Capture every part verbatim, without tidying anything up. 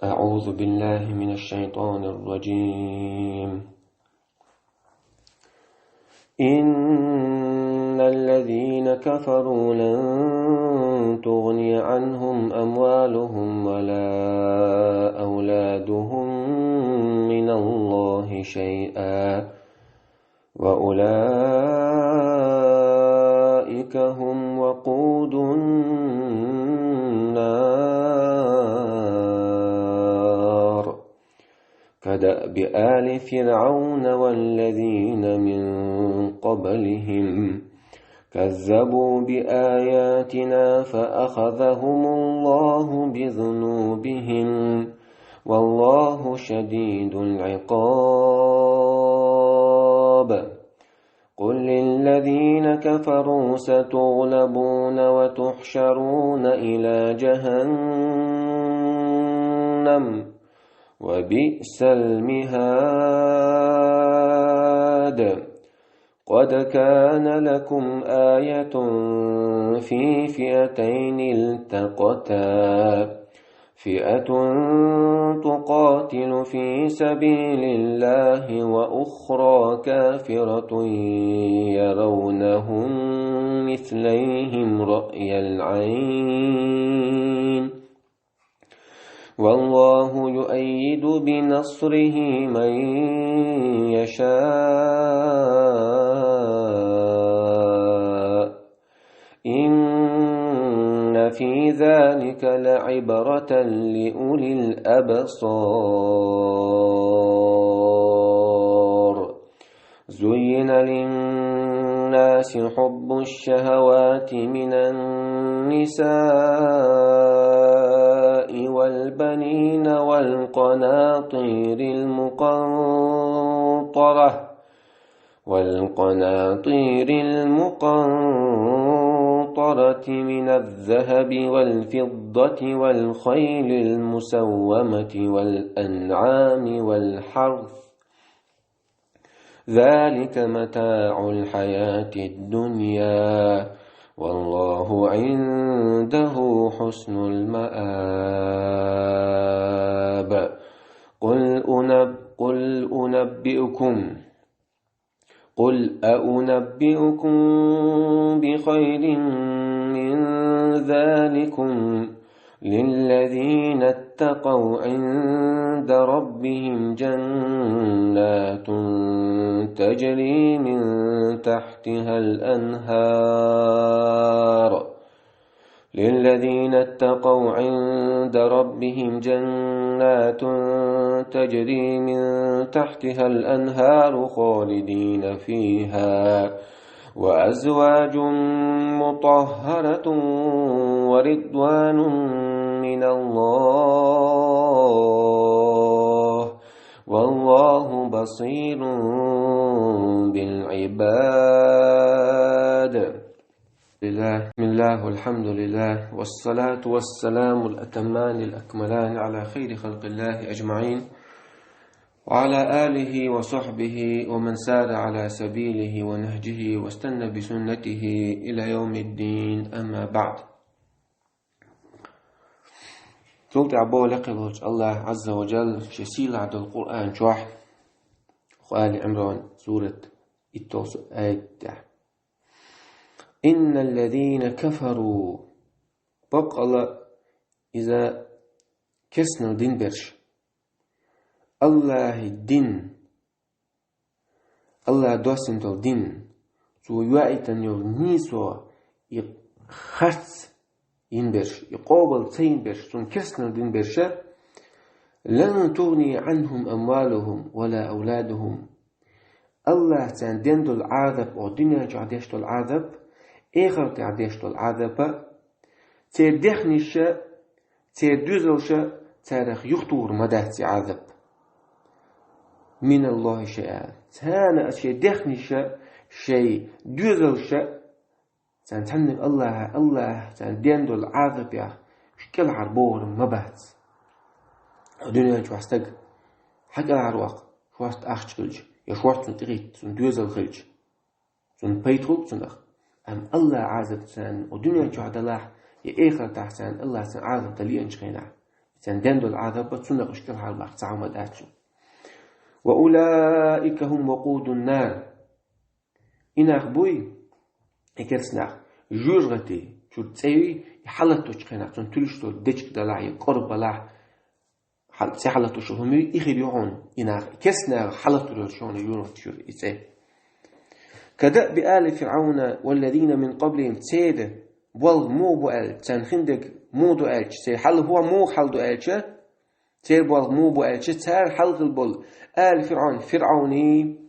أعوذ بالله من الشيطان الرجيم. إن الذين كفروا لن تغني عنهم أموالهم ولا أولادهم من الله شيئا وأولئك هم وقود النار. كدأب آل فرعون والذين من قبلهم كذبوا بآياتنا فأخذهم الله بذنوبهم والله شديد العقاب. قل للذين كفروا ستغلبون وتحشرون إلى جهنم وبئس المهاد. قد كان لكم آية في فئتين التقتا، فئة تقاتل في سبيل الله وأخرى كافرة يرونهم مثليهم رأي العين والله يؤيد بنصره من يشاء إن في ذلك لعبرة لأولي الأبصار. زين للناس حب الشهوات من النساء والبنين والقناطير المقنطرة والقناطير المقنطرة من الذهب والفضة والخيل المسومة والأنعام والحرث ذلك متاع الحياة الدنيا والله عنده حسن المآب. قل أنب قل أنبئكم قل أأنبئكم بخير من ذلكم للذين اتقوا عند ربهم جنات تجري من تحتها الأنهار للذين اتقوا عند ربهم جنات تجري من تحتها الأنهار خالدين فيها وأزواج مطهرة ورضوان من الله والله بصير بالعباد. لله. بسم الله والحمد لله والصلاة والسلام الأتمان الأكملان على خير خلق الله أجمعين وعلى آله وصحبه ومن سار على سبيله ونهجه واستنى بسنته إلى يوم الدين، أما بعد. Цул тӀаьхьа боху лекха волчу Аллах Азза ва Джалла шен сийлахь долу Къуръан чохь, Али Имран сурат, итталгӀа аят тӀехь: «Инналлазина кафару», баккъала иза керстанал дин берш, Аллахьи дин, Аллах доссина долу дин, цо йоуьйтина йолу нийсо, и харц йина берш, и къобал ца йина берш, цунна керстанал дина берша, «лан тугӀни Ӏанхум амвалухум ва ла авладухум». Аллах царна дина долу Ӏазап, оха дуьнен чохь деш долу Ӏазап, эхартехь деш долу Ӏазапа, церан дехнаш а, церан доьзалш а, царах юхатухур ма дац и Ӏазап. Миналлахи шайъа. Царна а шайн дехнаш а, шайн доьзалш а, царна цхьаннан Аллаха, Аллаха царна дина долу Ӏазапех уьш кӀелхьарбохур ма бац. Дуьнен чохь стаг хьан кӀелхьарваккха, шорта ахча хилча, я шорта цунна тӀехӀитта, цунна доьзал хилча, цунна пайда хуьлу цунах. Амма Аллах Ӏазап царна оха дуьнен чохь далахь, я эхартахь царна Аллах царна Ӏазап дан лиъначу хенахь, Царна ден долу Ӏазап цунах уьш кӀелхьарбаккха ца хьума дац шун. «وأولئك هم وقود النار». И нах буй, и керста нах, жоьжахати чуьра цӀе юй, и хьалатточу хенахь, цунна туьлуш долу дечиг далахь, я кӀорбалахь, хьал-, цӀе хьалаттош хӀума юй, и хир ю хьуна, и нах, и керста нах хьалаттор йолуш хьуна жоьжахати чуьра и цӀе. «كدأب آل فرعون والذين من قبلهم», церан болх муха бу аьлла, царна хиндерг муха ду аьлча, церан хьал хӀун муха хьал ду аьлча, церан болх муха бу аьлча, цара хьалха болу, али ФирӀаун, ФирӀауний,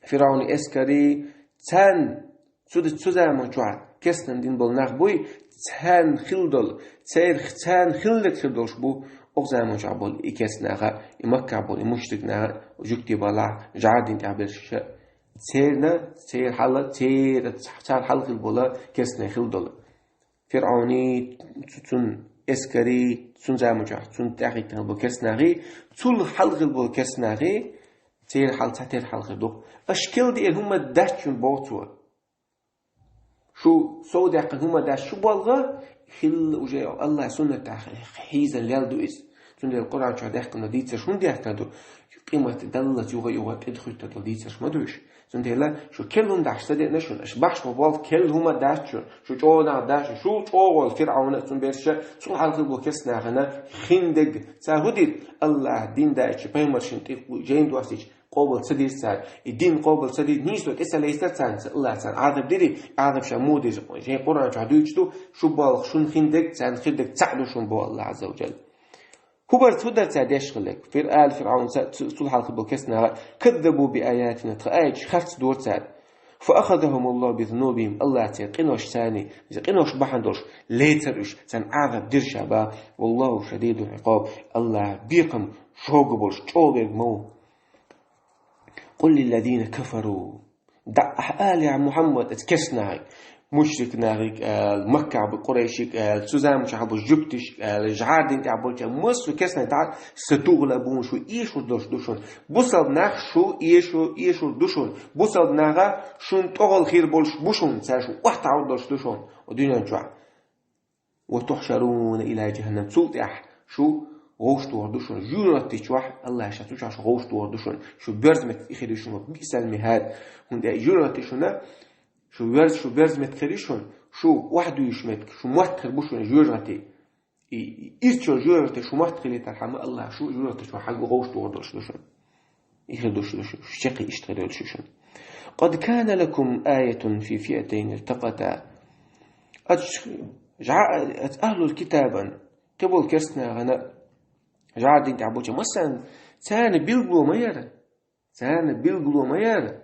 ФирӀауний эскарий, царна цу, цу заман чохь керстанан дина болу нах буй, царна хила долу, церан, царна хилларг хир долуш бу, оха заман чохь болу и керста наха, и Маккахь болу и мушрик наха, жуьгти балахь, жӀар дина тӀехь берш, церна, церан хьала, церан, цара хьалха болу керстанан хила долу. ФирӀауний, цу-, цуьнан эскарий, цуьнан заман чохь, цунна тӀаьхьа хилла болу керста нахий, цул хьалха болу керста нахий, церан хьал цхьатерра хьалха ду. Аша кхел деъна хӀума дац шуна боху цо. Шу сов даьккхина хӀума дац шу болх, хилла уже Аллахь суннатехь хьийзина лел ду иза. Цундела Къуръан чохь даьккхина дийцарш хӀунда даьккхина ду? Къемат даллалц юха-юха тӀедуьхуьйтур долу дийцарш ма ду уьш. Цундела шу керла хӀума дац ца деана шуна, аша бахьаш бу болх керла хӀума дац шуна, шу чӀогӀа нах дац шуна, шу чӀогӀа ФирӀауна, цуьнан берш, цул хьалха болу керста нахана хиндерг цара хӀун дира? Аллахь дин даьлча, пайхамаршна тӀе жайна достича, къобал ца дира цара. И дин къобал ца дира, нийсо тӀе ца лецира царна, Аллахь царна Ӏазап дира, Ӏазап ша муха дира, жайн Къуръан чохь дуьйцуш ду, шу болх шуна хиндерг, царна хиндерг цхьаъ ду шуна боху Аллахь Ӏазза ва Жалла. ХӀун бара цу дар цара деш хилларг? ФирӀауна, ФирӀауна, цу-, цул хьалха болу керста наха, «كذبوا بآياتنا», тхан аяташ харц дора цара. «فأخذهم الله بذنوبهم», Аллахь церан къинош царний, иза къинош бахьана долуш, лецира уьш, царна Ӏазап дира ша боху, «والله شديد العقاب», Аллахь бекхам шога болуш, чӀогӀа берг ма ву. «قل للذين كفروا», ДӀа ахьа ала, я Мухьаммад, оцу керста нахе, мушрик нахе ала, Маккахь бу къурайшиге ала, цу заманчохь бу жуьгтишка ала, жӀар дина тӀехь болчу массо а керста нахе дӀа, «ستغلبون», шу эшур долуш ду шуна. Бусалба нах шу эшу-, эшур ду шуна. Бусалба наха шуна тӀехула хир болуш бу шуна, цара шу охьатаӀур долуш ду шуна, о дуьнен чохь. «وتحشرون إلى جهنم». Цул тӀаьхьа шу гӀовш тухур ду шуна. Жоьжахати чохь, Аллахь ша цу чохь шу гӀовш тухур ду шуна. Шу боьрза меттиг и хир ю шуна, «بئس المهاد». ХӀунда аьлча жоьжахати шуна, шу верз-, шу боьрза меттиг хир ю шуна, шу охьадуьйш меттиг, шу мотт хир бу шуна жоьжахати. И, и, иза чо жоьжахати шу мотт хилийтархьама, Аллахь шу жоьжахати чохь хьагу гӀовш тухур долуш ду шуна. И хир ду шу, шу, шу чекхи иштта хир йолуш ю шуна. «قد كان لكم آية في فئتين التقتا». Ац жа-, ац ахьлул китабан, кхиболу керста нахана, жӀар дина тӀехь болчу массарна, царна билгало ма яра. Царна билгало ма яра.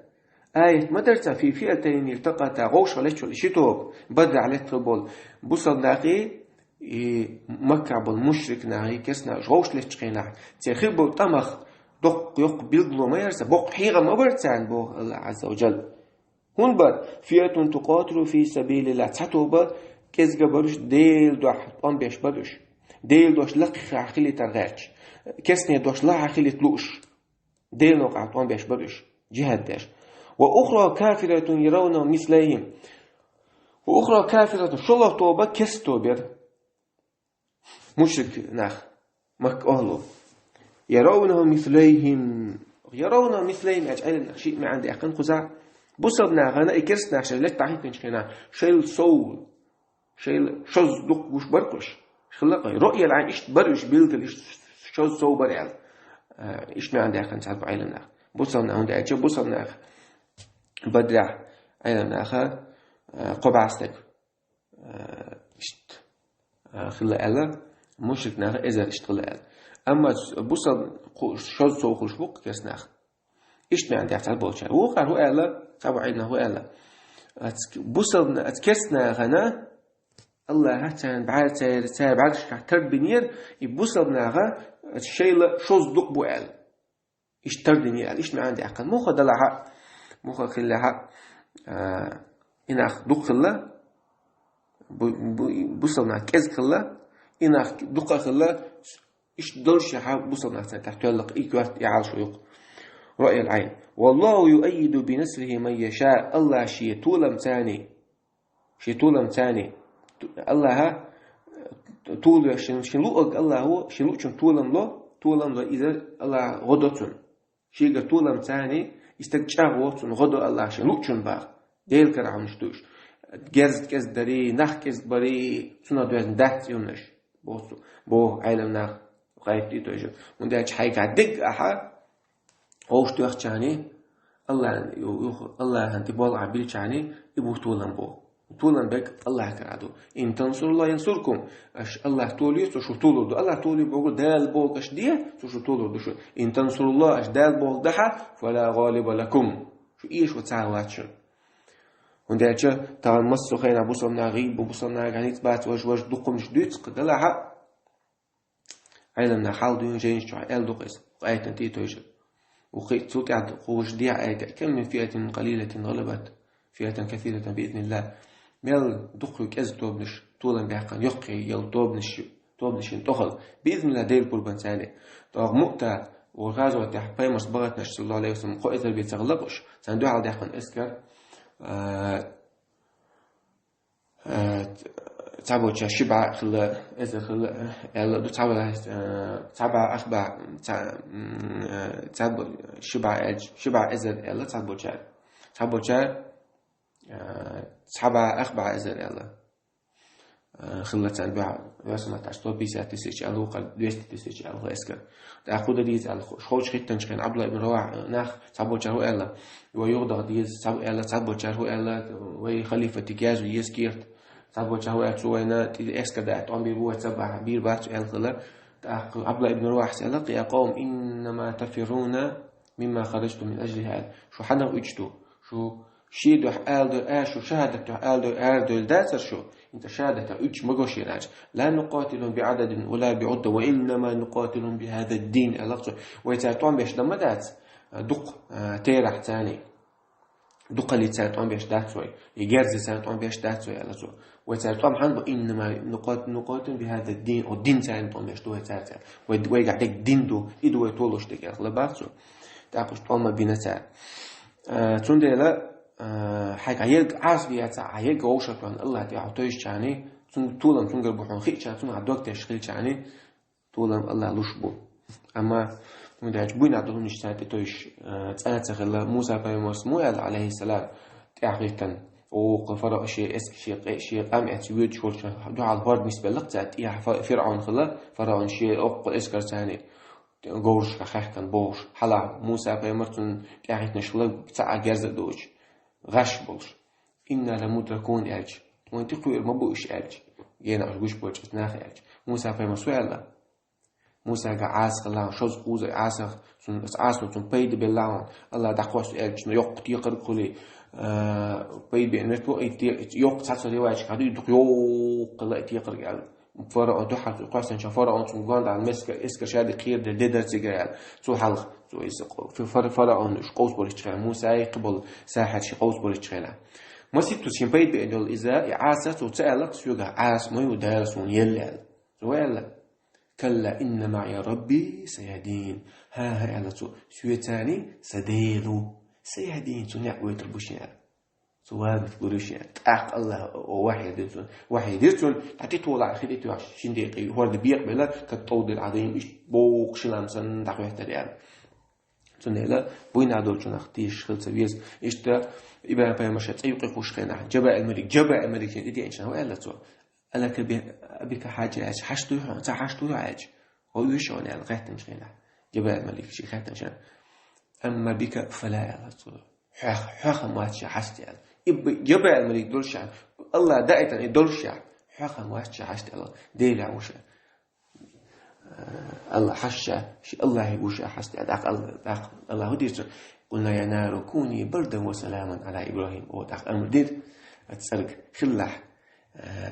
Аят ма дара царна, «في فئتين التقتا», гӀовшах леччул ши тоба, Бадрахь летта болу бусалба нахий, и Маккахь болу мушрик нахий, керста нахий гӀовш леччу хенахь, церан хир болу тӀамах доккха-йоккха билгало ма яра царна, боккха хьехам ма бара царна, боху Аллахь Ӏазза ва Жалла. ХӀунда бара? «فئة تقاتل في سبيل الله». Цхьа тоба кӀезга бара уьш, Делан дуьхьа тӀом беш бара уьш. Делан дош лакхахь хилийтар гӀерташ. Керстанийн дош лахахь хилийта лууш. Делан новкъахь тӀом беш бара уьш, жихӀад деш. «وأخرى كافرة يرونهم مثليهم». «وأخرى كافرة», шолгӀа тоба керста тоба яра. Мушрик нах, Макка охьлу. «يرونهم مثليهم». «يرونهم مثليهم» аьлча, Ӏилманах шиъ маьӀна даьккхина кхузахь. Бусалба нахана и керста нах шайн летта дӀахӀиттинчу хенахь, шайла сов, шайла шозза дукха гуш бара кхуш. Хилла кхой. «رؤي العين», иштта бара уьш билггал, иштта шозза сов бара аьлла. А, иштта маьӀна даьккхина цхьа Ӏилманах. Бусалба нах, хӀунда аьлча, бусалба нах Бадрахь Ӏилманаха, а, кхо бӀе стаг, а, иштта, а, хилла аьлла, мушрик наха эзар иштта хилла аьлла. Амма бусалба кху-, шозза сов хуьлуш бу-кх керста нах. Иштта маьӀна даьккхина цхьаболчара. Вукхара хӀун аьлла, цхьаболу Ӏилманаха хӀун аьлла? Ац бусалбана, ац керста нахана Аллахьа царна бӀаьр-, церан, церан бӀаьргашкахь тарбинера, и бусалба наха ац шайла шозза дукха бу аьлла. Иштта тардина аьлла, иштта маьӀна даьккхина. Муха далахьа, муха хиллехьа, а, и нах дукха хилла, бу-, бу-, бусалба нах кӀезга хилла, и нах дукха хилла, иштта доллушехьа бусалба нах царна тӀехь тоьлла-кх, и коьрта и Ӏалашо ю-кх. «رؤي العين». «والله يؤيد بنصره من يشاء». Аллахьа шен толамца, шен толамца, Аллахьа, э, Толавеш шин, шин луъаг Аллахо, шин луъчун толам ло, толам ло иза Аллах гӀо до цун. Шийгара толам цани, и стаг чӀагӀо цун гӀо до Аллах шин луъчун бах. Дела кара хӀамаш ду уж. Герз кӀезига дари, нах кӀезига бари, цунах доьзна дац уж. Бо цу, бо Ӏелам нах гӀайб ди тойжа. ХӀунда аьлча хьайга диг ахьа, гӀовш доьхчани, Аллахьан, ю-, юх-, Аллахьан тӀе болх Ӏа билчани, и бу толам бо. Толам бег Аллах кара ду. «إن تنصروا الله ينصركم». Аш Аллах толе, цо шу толур ду. Аллах толе богу Дала богу аш де, цо шу толур ду шу. «إن تنصروا الله», аш Дала богу дахьа, «فلا غالب لكم». Шу эш ва ца вац шу. ХӀунда аьлча, тагӀан массо хенахь бусалба нах гӀийба, бусалба нах гӀаниц бац, важ, важ дукхамаш дуьйцу, кхы далахьа. Ӏелам нах хьал дуьйна жайнаш чохь аьлла ду-кх иза, кху аятан тӀе тойжа. Укх цул тӀаьхьа кхувш дехьа аята: «كم من فئة قليلة غلبت فئة كثيرة بإذن الله». Мел дукха кӀеза тобанаш толам баьккхина, йоккхий йолу тобанаш, тобанашна тӀехула, биизниллахӀ, Делан пурбанца. ТӀаккха Муъта, ву гӀазотехь пайхамарс бахатнаш, саллаллаху Ӏалайхи ва саллам, кхо эзар бен ца гӀалакъуш, царна дуьхьал даьккхина эскар, а, Э, цхьаболчара ши бӀе хилла, эзар хилла, э, аьлла ду, цхьаболчара, э, цхьа бӀе ах бӀе, цхьа, м, э, цхьабо-, ши бӀе аьлча, ши бӀе эзар аьлла цхьаболчара. Цхьаболчара, э, цхьа бӀе ах бӀе эзар аьлла. Э, хилла царна дуьхьа, весоматаш сто пятьдесят тысяч аьлла, вукхара двести тысяч аьлла эскар. ТӀаккха хӀун дан деза аьлла, хо-, ховчу хӀиттанчу хенахь Ӏабдулла ибн Равахьа нах цхьаболчара хӀун аьлла, вай юхадахьа деза, цхьаб аьлла, цхьаболчара хӀун аьлла, вай халифатиг яздо еза кехат, цхьаболчара хӀун аьлла, цо вайна тӀе эскар даьтта тӀом бийр бу, вай ца бахьа, бийр бац аьлла хилла. ТӀаккха Ӏабдулла ибн Равахьас аьлла: «يا قوم إنما تفرون مما خرجتم من أجله», аьлла. Шу хьанах уьдуш ду? Шу шен дуьхьа аьлла ду, а, шу шахӀадат дуьхьа аьлла ду, арадевлла дацара шу? ХӀинца шахӀадатах уьдуш ма го шен аьлча. «لا نقاتلهم بعدد ولا بعدة وإنما نقاتلهم بهذا الدين», аьлла цо. Вай цара тӀом беш дан ма дац, а, дукха, а, терахь царний. Дукхаллица цара тӀом беш дац вай. И герзаца цара тӀом беш дац вай, аьлла цо. Вай цара тӀом хьан бу? «إنما نقات-, نقاتلهم بهذا الدين». О, динца цара тӀом беш ду вай цаьрца. Вай, вайгахь дерг дин ду, и ду вай толуш дерг, аьлла бах цо. ТӀаккха уьш тӀом а бина цара. Э, цундела, э, хьайга ерг Ӏаса веца, хьан ерг вовшахтойн Аллах тӀехь тойжчарний, цун толам цуьнгара бу хьуна хиъчарний, цунах дог теш хилчарний, толам Аллах луш бу. Амма, хӀунда аьлча буйнахь долу хӀуманаш царна тӀе тойжуш, э, цӀа а ца хилла, Муса пайхамарс мо аьлла, Ӏалайхиссалам, тӀаьхьа гӀиттина, оха фараон шен эс-, шен къе-, шен къам эцна воьдуш волчу дуьхьал хӀорд нисбелла-кх цаьрца, тӀехьа фа-, фирӀаун хилла, фараон шен оккха эскарца царний говрашка хаьхкина бохуш, хьалха Муса пайхамар, цунна тӀаьхьа гӀиттинарш хилла, цхьа а герз а доцуш, гӀаш болуш. «إنا لمدركون», аьлча, вайн тӀе кхуьур ма бу уьш аьлча, генахь уьш гуш болчу нах аьлча. Муса пайхамарс хӀун аьлла? Мусага Ӏаса хилла, шозза кхузза Ӏаса, цунна, аса Ӏасано цунна пайда белла хьуна, Аллах дӀакхоссу аьлча, йоккха текхарг хуьлий, а, пайда беана верг ву, и те-, йоккха цхьацца риваяташкахь ду, и дукха йоккха хилла и текхарг аьлла. ФараӀон дуьхьал кхоьссинчохь, фараӀон цунна гонаха Мисра эскар шадерг кхераделла де дара цигара аьлла. Цо хьалха, цо иза къо-, цо фара-, фараӀон уьш къовсаборчу хенахь, Муса а, кхин болу сахьарш къовсаборчу хенахь. Маситтаза шен пайда беана йолу иза, и Ӏаса, цо ца аьлла-кх соьгахь Ӏаса ма ю, Дала суна елла аьлла. Цо аьлла: «كلا إن معي ربي سيهدين». ХӀан-хӀа, аьлла цо, соьцаний сан Дела ву, سيهدين, цо некъ гойтур бу шен аьлла. Цо вагат гур ю шен. ТӀаккха Аллах вахьи дира цунна. Вахьи дира цунна, дӀатӀетолахь хи тӀе тоьхча, шина декъе хӀорда бекъабелла, кат тӀовдира Ӏадийна, иштта боккха ши лам санна дӀахӀоьттира аьлла. Цундела буйнахь долчунах тешаш хила ца веза. Иштта ИбрахӀим-пайхамар шен цӀе юкъе кхуьссучу хенахь, Жабраил-малик, Жабраил-малик шен тӀе деъначу хенахь, хӀун аьлла цо? «ألك ب-، بك حاجة», аьлча, хьашт дуй хьуна, ца хьашт дуй хьуна аьлча, хӀун вуьйш хьуна аьлла, хаьттинчу хенахь. Жабраил-малик шен хаьттинчу хенахь. «أما بك فلا», аьлла цо. Хьох, хьох-м вац ша хьашт аьлла. И б-, Жабраил-малик долуш ша, Аллах даийтина и долуш ша, хьох-м вац ша хьашт аьлла. Делахь ву ша. Аллах хьашт ша, ши Аллахье ву ша хьашт аьлла. ТӀаккха Алла-, тӀаккха Аллах хӀун дира цунна? «قلنا يا نار كوني بردا وسلاما على إبراهيم». О, тӀаккха амр дира, цӀерга хилалахь, э,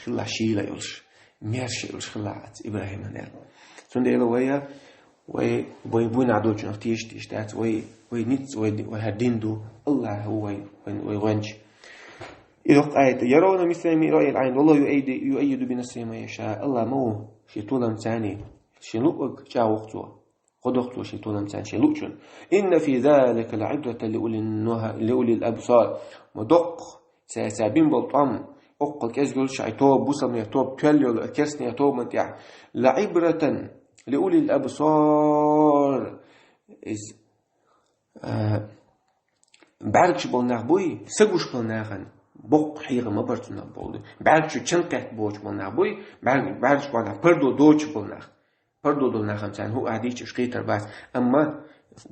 хилалахь шийла йолуш, маьрша йолуш хилалахь ИбрахӀиман аьлла. Цундела вай, вай, вай буйнахь долчунах теша, теша дац, вай, вай ницкъ, вай ди-, вай хӀара дин ду, Аллах ву вай, вай, вай гӀоьнча. И доккха аят: «يرون مثليه رأي العين والله يؤيد، يؤيد بنصره من يشاء». Аллах ма ву шен толам царний, шен луъург чӀагӀ ву-кх цо. ГӀо доккху цо шен толам царна шен луъучунна. «إن في ذلك لعبرة لأولي النهى، لأولي الأبصار». Ма доккху, цаьрца бина болу тӀом, Оккхал кӀезиг йолу шайн тоба, бусалбанийн тоба, тоьлла йолу керстанийн тобанан тӀехь. «لعبرة لأولي الأبصار». Иза, а, бӀаьргаш болу нах буй, са гуш болу нахана боккха хьехам ма бара цунах боху. БӀаьргаш чу чан кхетта боцуш болу нах буй, бӀаьрг-, бӀаьргаш болу нах, пардо доцуш болу нах. Пардо долу нахана царна хӀуъа дийцча уьш кхетар бац. Амма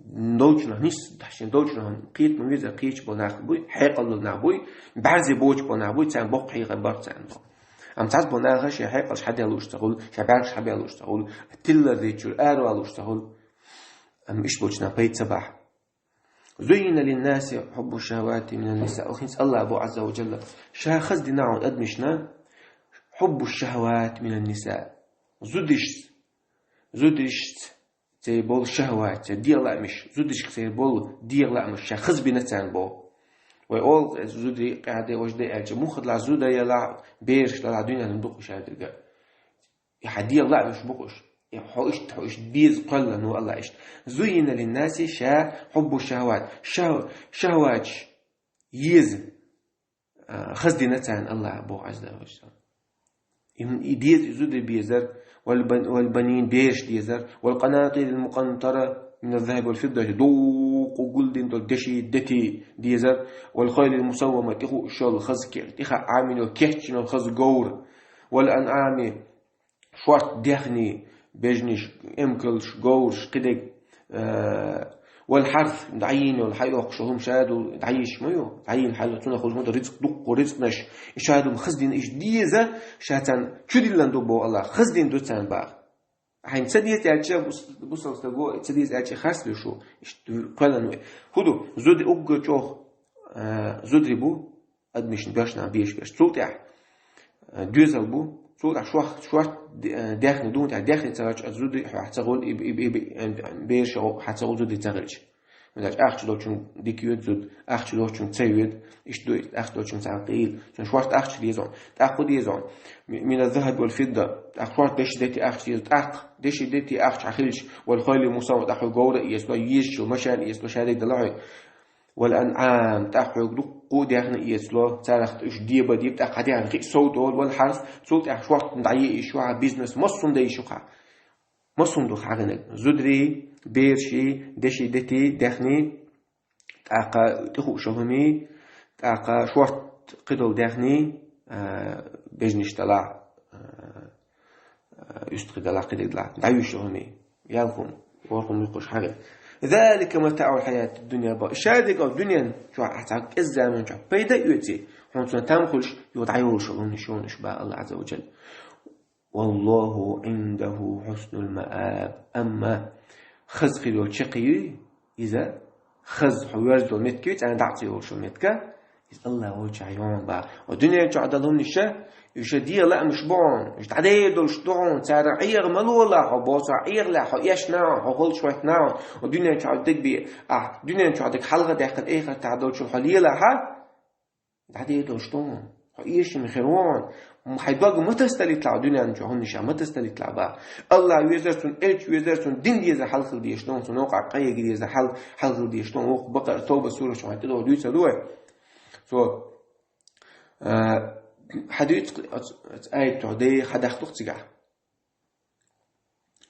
долчунах нис, шен долчунах кхетам веза кхеташ болу нах буй, хьекъал долу нах буй, бӀаьрзе боцуш болу нах буй, царна боккха хьехам бара царна боху. Амма цхьацца болу наха шен хьекъалш хьаделлуш ца хуьлу, шен бӀаьргаш хьабеллуш ца хуьлу, тилла дечуьра аравалуш ца хуьлу. Амма иштта болчу нах пайда ца бахь. «زين للناس حب الشهوات من النساء». ХӀинца Аллах боху, Азза ва Джалла, ша хаза дина хьуна адамашна «حب الشهوات من النساء». Зудаш, зудашца церан болу шахӀват, церан дегӀан лаамаш, зудашка церан болу дегӀан лаамаш ша хаза бина царна боху. Вай олу, зударий къаьхьа де, важа де аьлча, муха делахь зуда ялахь, бераш делахь, дуьненахь дукха ша дерг. И хьан дегӀан лаамаш бу-кх уьш. И хьо иштта, хьо иштта беза кхоьллина ву Аллах иштта. «زين للناس» ша хьуббу шахӀват, шахӀ-, шахӀваташ еза, а, хаза дина царна Аллах боху, Азза ва Джалла. И, и деза, и зуда безар, вал бан-, вал банин, бераш дезар, вал къанатирил мукъантара мина ззахаби вал фиддати, дуккха гулдина долу деши, дети дезар, вал хайлил мусаввама, тӀехуъуш йолу хаза ке-, тӀехьа Ӏамийна йолу кечйина йолу хаза говр, вал анъами, шорта дехний, бежнаш, эмкалш, говраш, кхидерг, э, вал хьарс, дӀайийна йолу, хьайоккхуш йолу хӀума ша ду, дӀайийш ма ю, дӀайийна хьайла, цунах хуьлуш ма ду рицкъ, дуккха рицкънаш, и ша ду хаза дина, иштта деза, ша царна чудиллина ду боху Аллах, хаза дина ду царна боху. Хьайна ца деза аьлча, бус-, бусалба стаго, ца деза аьлча, харц ду шу, иштта кхоьллина ву. ХӀун ду, зуда уггар чӀогӀа, э, зударий бу, адамашна боьршнах беш берш. Цул тӀаьхьа, э, доьзал бу. Цул тӀаьхьа шох-, шорта де-, э, дехне ду, тӀаьхьа дехне ца гӀерташ, аса зударий хьо хьан ца гӀур, и, и, и, и, э, бераш хьо хьан ца гӀур, зударий ца гӀирташ. Хьуна аьлча, ахча долчунга дика йоьду зуда, ахча долчунга ца йоьду, иштта ду, ахча долчунга цхьаьна къийла. Цунна шорта ахча деза хьуна. ТӀаккха хӀун деза хьуна? Ми-, мина ззахаби вал фидда. ТӀаккха шорта деши, дети ахча деза. ТӀаккха деши, дети ахча хьан хилча, вал хайлил мусаввама, тӀаккха хьоьга говра эцало, езачу машен эцало, шадерг дала хьоьга. Вал анъам, тӀаккха хьоьга дуккха а дехна эцало, царах уьш дебан дийба, тӀаккха хьан дехна хиъ сов долу, вал хьарс, цул тӀаьхьа шортта дӀае йиш ю хьан, бизнес, массо хӀума дан йиш ю хьан. Массо хӀума ду хьан гӀинаг. Зударий, бераший, деши, дети, дехний, тӀаккха тӀехуъуш йолу хӀумий, тӀаккха шортта кхидолу дехний, а, бежнаш далахь, а, а, уьстагӀий далахь, кхидерг далахь, дӀаюьйш йолу хӀумий. Ял хӀума, ворхӀ хӀума юккъуш хьагӀ. «Залика матаъул хьаятид дунья», боху. Ша дерг дуьнен чохь ахь цхьа кӀезза заман чохь пайда а оьций, хьуна цунна там хуьлуш, юха дӀайолуш йолу хӀуманаш ю уьш, боху Аллах Азза ва Джалла. «Валлаху Ӏиндаху хьуснул мааб». Амма хаза хир йолу чаккхе юй иза, хаза хьо верза долу меттиг юй, цӀена дӀа а ца йолуш йолу меттиг, иза Аллах волчохь ю хьуна, боху. Хьо дуьнен чохь долу хӀуманаш, уьш дегӀан лаамаш бу хьуна, уьш дӀадер долуш ду хьуна, царах Ӏеха ма лолахь хьо, босса Ӏехалахь хьо, эшна хьо, хьо холчу хӀоьттина хьо, хьо дуьнен чохь дерг бе, ахь дуьнен чохь дерг хьалха даьккхина, эхартахь долчун хьо лелахь, дӀадер долуш ду хьуна. Хьо эшам хир ву хьуна. Хьайн дог ма тасадалийталахь дуьнен чохь хӀуманаш, ма тасадалийталахь, боху. Аллах везар, цуьнан элча везар, цуьнан дин дезар хьалха хила дезаш ду хьуна, цуьнан новкъахь къахьега дезар хьал-, хьалха хила дезаш ду хьуна, вокху Бакъара, Тавба сураш чохь тӀедогӀу дуьйцур ду вай. Цо, а, хьадуьйцу оцу, оцу аятах, дайх хьадахталахь цигахь.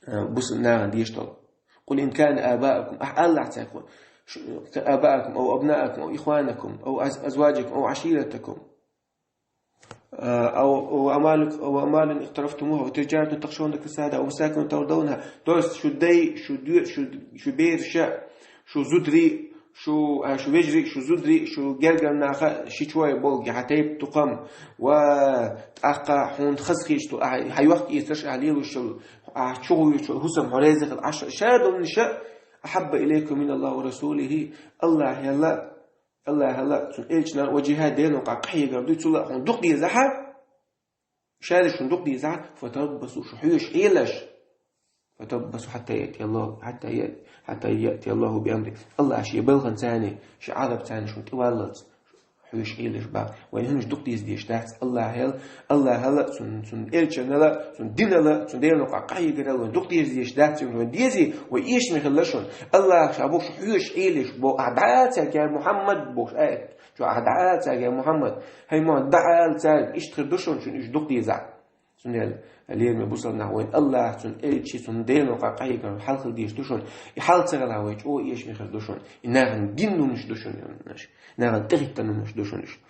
А, бусалба нахана дезаш долу. «Къул ин кана абаукум», ахь алахь цаьрга, шу-, «абаукум, ав абнаакум, ав ихванакум, ав аз-, азваджакум, ав аширатакум, а, ав, ав амалук-, ав амалун икътарафтумуха, ав тиджаратун тахшавна касадаху, ав масакину тардавнаха». То есть, шу дай, шу дуьр-, шу, шу бераш, шу зударий, шу, а, шу вежарий, шу зударий, шу гергара наха, ши чой болу, хьан тайпа тукхам, ва тӀаккха хьуна хаза хеташ долу, ахь, хьан йохк-эцарш, ахь лелош йолу, ахь чу гӀур йолу хӀусам хьо реза хила, ахь ша долуш, «ахьабба илайкум миналлахи ва расулихи», Аллахьел а, Аллахьел а, цуьнан элчанал а, ва джихӀад, Делан новкъахь къахьегар дуй, цул а хьуна дукха дезахь, ша дерг шуна дукха дезахь, «фатараббасу», шу хьоьжуш Ӏелаш. «Фатараббасу хьатта яътияллаху, хьатта я-, хьатта яътияллаху би амрихи». Аллах шен балханца, шен Ӏазапца шуна тӀеваллалц. хьоьжуш Ӏелаш бах. Вайна хӀумаш дукха деза дезаш дац. Аллахьел, Аллахьел а, цун, цун элчанал а, цун динал а, цун Делан къа къахьегарал вайна дукха деза дезаш дац, вайна дезий, вай эшаме хилла шун. Аллахь ша бохуш хьоьжуш Ӏелаш бо, а дӀа а цаьрга, я Мухьаммад бохуш аят. Чу а дӀа а цаьрга, я Мухьаммад. ХӀай Мухьаммад, дӀа ала цаьрга, иштта хир ду шун, шун уьш дукха деза. Цундела лераме бусалба нах, вайн Аллахь, цун элчи, цун Делан къа къахьегар хьалхал дезаш ду шуна. И хьал ца гӀела вай чӀогӀа эшаме хир ду шуна. И нахана гина хӀуманаш ду шуна, нахана тӀехӀиттина хӀуманаш ду шуна уьш.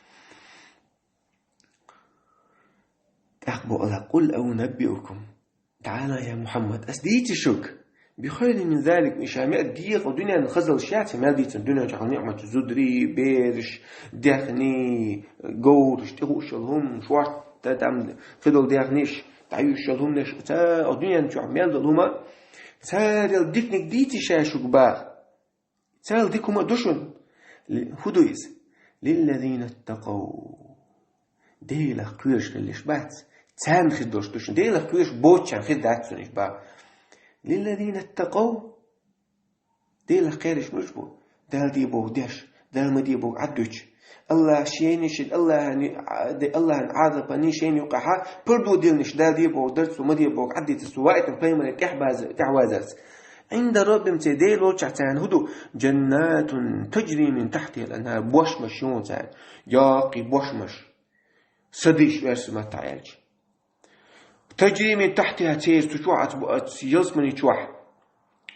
ТӀаккха бо Аллахь: «Къул аунаббиукум». ДӀаала, я Мухьаммад, ас дийций шуьга? «Бихайрин мин залик», иша меа декъа дуьненан хазалш яц, мел дийцина дуьнен чохь ниъмат, зударий, бераш, даьхний, говраш, тӀехуъушал хӀума, шорта, там, кхидолу даьхниш, дӀаюьйшал хӀуманаш, ца, о дуьнен чохь мел долу хӀума, царел диканиг дийций ша шуьга баха? Царел дика хӀума а ду шуна? Ли-, хӀун ду иза? «Лиллазина ттакъав». Делах кхоьруш хилла уьш бац. Царна хир долуш ду шуна. Делах кхоьруш боцучарна хир дац шуна уьш баха. «Лиллазина ттакъав». Делах кхераш муьлш бу? Дала де боху деш, Дала ма де боху Ӏад дуьтуш. Аллахь шена ши-, Аллахьан, Аллахьан Ӏазапаний шена юкъахьа пурдо диллинарш, Дала де боху дарца, ма де боху Ӏад дитарца, ваийтина пайхамарийн тӀаьхьабаза-, тӀаьхьавазарца. «Ӏинда раббихим», церан Делан волчохь царна хӀун ду? «Жаннатун тажри мин тахьтихал анхар», бошмаш ю царна. Йоккхий бошмаш. Садийш оьрсийн маттахь аьлча. «Тажри мин тахьтиха», церан цу чохь, оцу, оцу ялсамани чохь.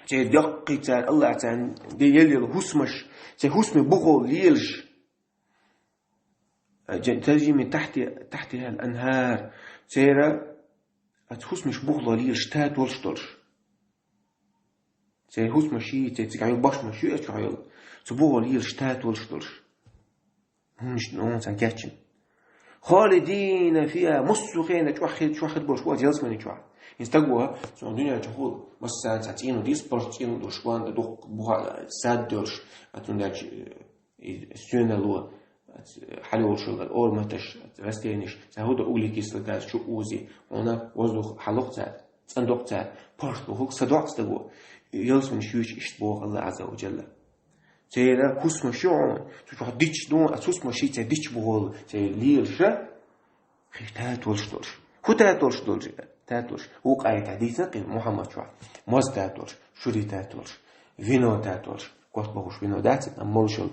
Церан йоккхий цара, Аллахь царна де елла хӀусамаш, церан хӀусамийн бухол лелаш. Жан-, «тажри мин тахьти-, тахьтихал анхар». Церан оцу хӀусамийн бухол лелаш татолуш долуш. Церан хӀусамаш ю, церан цигахь йолу бошмаш ю, оцу чохь йолу. Цу бухол лелаш татолуш долуш. ХӀуманаш, ну, царна кечйина. «Халидина фиха», массо а хенахь чохь хир, чохь хир болуш бу оцу ялсамани чохь. ХӀинца стаг ву, цо дуьнен чохь хуьлу, массарна цхьа цӀено дийца, паргӀат цӀено долуш, банда дуккха, буха, сад долуш, а цундела, э, и соьналла, а ц-, хьалайолуш йолу орматаш, а ц-, растениш, цхьа хӀун ду, углекислый газ чу узий, хьуна воздух хьалокху цара, цӀандокху цара, паргӀат бу, хӀокху са доккху стаго. Ялсаманаш юьйцу иштта боху Аллахь Азза ва Джалла. Церан хӀусамаш ю хьуна, цу чохь дитт ду, а цу хӀусамашца дитт бу хьуна, церан лелаша, хи татолуш долуш. ХӀун татолуш долуш? Татолуш. Вукху аятехь дийцина кхин Мухьаммад чохь. Моз татолуш, шури татолуш, вино татолуш. Корта бохуш вино дац, амма молуш йолу,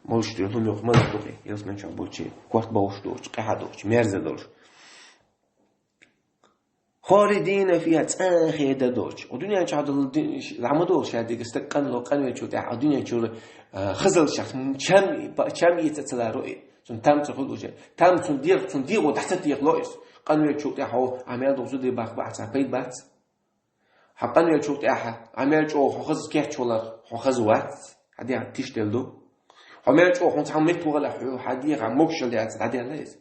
молуш йолу хӀума юкъа ма ду кхин, ялсамани чохь болчу, корта бохуш долчу, къаьхьа долчу, мерза долуш. «Халидина фиха», цӀа хеда долчу. О дуьнен чохь долу ди-, ш-, ламма долуш ша дика стаг къанло, къанвеллачул тӀаьхьа, о дуьнен чуьра, а, хазаллашах чам, чам йийца ца ларо и. Цунна там ца хуьлу уже. Там цунна дегӀ, цунна дегӀо дӀа ца техало иза. Къанвеллачул тӀаьхьа хьо, а мел долу зударий бах бахьа цхьа пайда бац. Хьан къанвеллачул тӀаьхьа, а мел чӀогӀа хьо хаза кечвалар, хьо хаза вац. Хьан дегӀ тиштелла ду. Хьо мел чӀогӀа хьуна цхьа меттиг вахалахь, хьо хьан дегӀ могушалла яц, дӀаделла иза.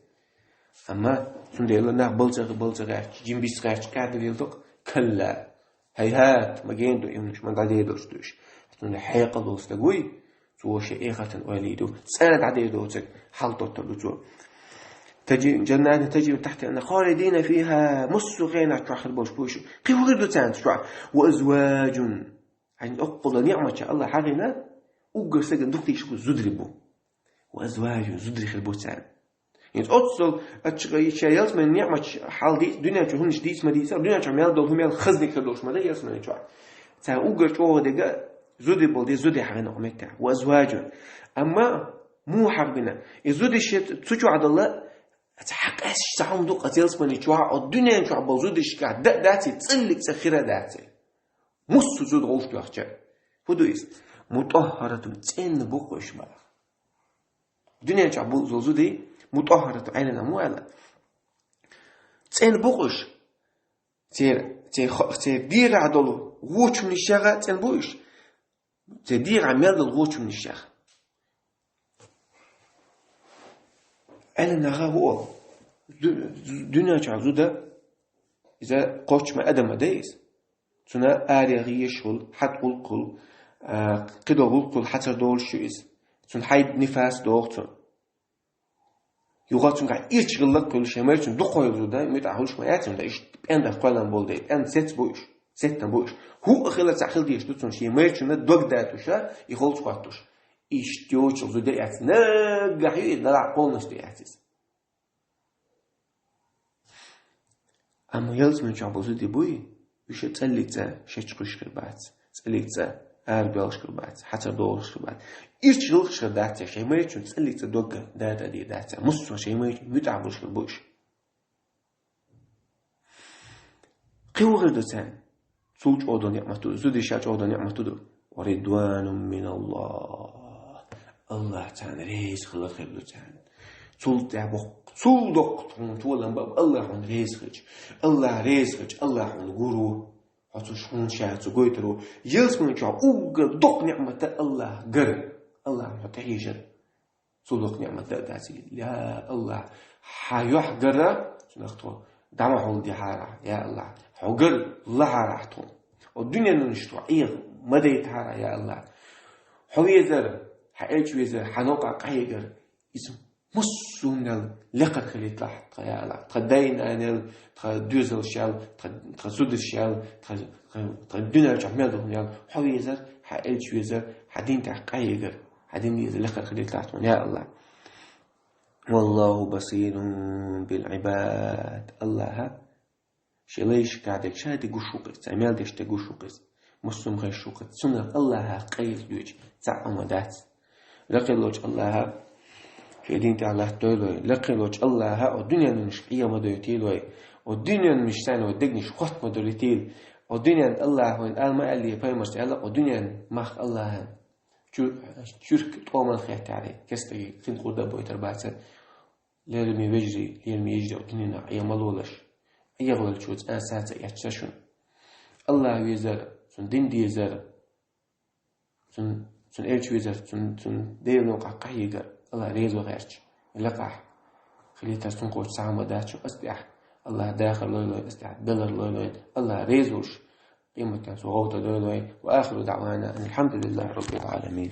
Амма цундела нах балцагӀа, балцагӀа гӀерташ, жимбис гӀерташ къаьхьа дилла докъ, калла. ХӀайхӀат, ма гена ду, имнаш ма дӀадер долуш ду уьш. Цундела хьекъал долу стаг вуй, цо шен эхартан ойла йийр ду. ЦӀа дӀадер доцург хьал тоттур ду цо. Тажи-, жаннатин тажри мин тахьтихал анхар, халидина фиха, массо а хенахь чохь хир болуш бу уьш. Кхин хӀун хир ду царна чохь? Ва азважун. Хьайн оккхула ниъматча Аллахь хьахийна, уггар стагана дукха дийш бу зударий бу. Ва азважун, зударий хир бу царна. ХӀинца оццул, ачча, ша ялсамани ниъматаш хьал дийца, дуьнен чу хӀуманаш дийца ма дийца, дуьнен чу мел долу хӀума мел хазниг хир долуш ма ду ялсамани чохь. Царна уггар чӀогӀа дерг зударий болу, де зударий хьахийна кху меттехь. Ва азважун. Амма муха хьахбина? И зударий шен цу чохь долу, цхьа къаьсташ цхьа хӀума ду кху ялсамани чохь, о дуьнен чохь болу зударшкахь дан а дац, цӀиллиг цӀа хир а дац. Муссу зуда гӀовш доьхча. ХӀун ду иза? МутӀаххаратун, цӀена бу кху уьш баха. Дуьнен чохь бу зул зударий, мутӀаххаратун, Ӏелина муха аьлла? ЦӀена бу кху уьш. Церан, церан хо-, церан дегӀахь долу вочуннаш яха цӀена бу уьш. Церан дегӀахь мел долу вочуннаш яха. Ӏелим наха хӀу олу? Ду-, дуьнен чохь зуда, иза кхоччуш ма адам ма дай иза. Цуьнан аре гӀийш хуьлу, хьатӀа гӀуллакх хуьлу, а, кхидолу гӀуллакх хуьлу, хьацар долуш ю иза. Цуьнан хьайда нифас догӀу цунна. Юха цуьнгахь ирча гӀиллакх хуьлу, шен майрачунна дукха хьоьлу зуда, муьтӀахь хуьлуш ма яц, цуьнан иштта пӀендарх кхоьллан болу дела, пӀенда сец бу уьш, сеттан бу уьш. ХӀуъа хилар цхьа хила дезаш ду цунна, шен майрачунна дог датуша, и холчу хӀоттуш. Иштта йоцуш зуда яц, наггахь ю иза, наггахь полностью яц иза. Амма ялсмани чохь болу зуда буй, уьш цӀаллица шечхуьйш хир бац, цӀаллица арабоьлхуш хир бац, хьацар дохуш хир бац. Иштта гӀуллакхаш хир дац, шайн майрачун цӀаллица дог дада де дац, муссо шайн майрачун муьтӀахь болуш хир бу уьш. Кхин вахар ду царна. Цул чӀогӀа ду ниъмат ду, зуда ша чӀогӀа ду ниъмат ду. Ва ридванум миналлах. Аллах царна реза хилар хир ду царна. Цул тӀе боху, цул доккха тхуна толам бан бу, Аллах хьуна реза хилча. Аллах реза хилча, Аллах хьуна гур ву. Хьо цу хьуна ша цу гойтур ву. Ялсмани чохь уггар доккха ниъмат ду Аллах гар. Аллах хьо тӀехьежар. Цул доккха ниъмат дан а дац. Я Аллах, хьан юьхь гар, цунах тхо дӀа ма хьулдехьара, я Аллах. Хьо гар лахьара тхо. О дуьненан тхо Ӏеха ма дайтахьара, я Аллах. Хьо везар, хьан элча везар, хьан новкъа къахьегар. Иза массо а хӀуманал лекхар хилийталахь тхан, я Аллах. Тхан дай-нанал, тхан доьзалшал, тхан, тхан зударшал, тхан, тхан, тхан дуьнен чохь мел ду хӀуманал. Хьо везар, хьан элча везар, хьан дин тӀехь къахьегар. Хьан дин веза лекхар хилийталахь тхуна, я Аллах. Валлаху басирун бил ибад. Аллаха шен лайшка дерг ша де гуш ву-кх иза, цхьа мел деш де гуш ву-кх иза. Муссум хеш ву-кх иза. Цунах Аллаха къайла доьчу цхьа а хӀума дац. Лакхеллочу Аллаха шен дин тӀехь латтадойла вай. Лакхеллочу Аллаха о дуьненан Ӏеха ма дойтийла вай. О дуьненан царна вай дегнаш хотта ма долийтийла. О дуьненан Аллаха вайна ала ма аьллий, пайхамарс аьлла, о дуьненан мах Аллахана. Чу-, чуьрк тӀоман хеттаьрий, кестаге кхин къурда бойтар бацара. Лераме вежарий, лераме йижарий, дуьненах Ӏеха ма лолаш. Ӏехавеллачо цкъа а саца эцча шуна. Аллах везар, цуьнан дин дезар, цуьнан, цуьнан элча везар, цуьнан, цуьнан Делан новкъахь къахьегар, Аллах реза ван гӀерташ. Лекхахь хилийтар цунна кхочу цхьа хӀума дац шу ас тӀехь. Аллах дахар лойла вайна ас тӀехь, белар лойла вайна. Аллах реза волуш, къематан цо гӀовта дойла вай. Ва ахиру даъвана анил хьамдулиллахи раббил Ӏаламин.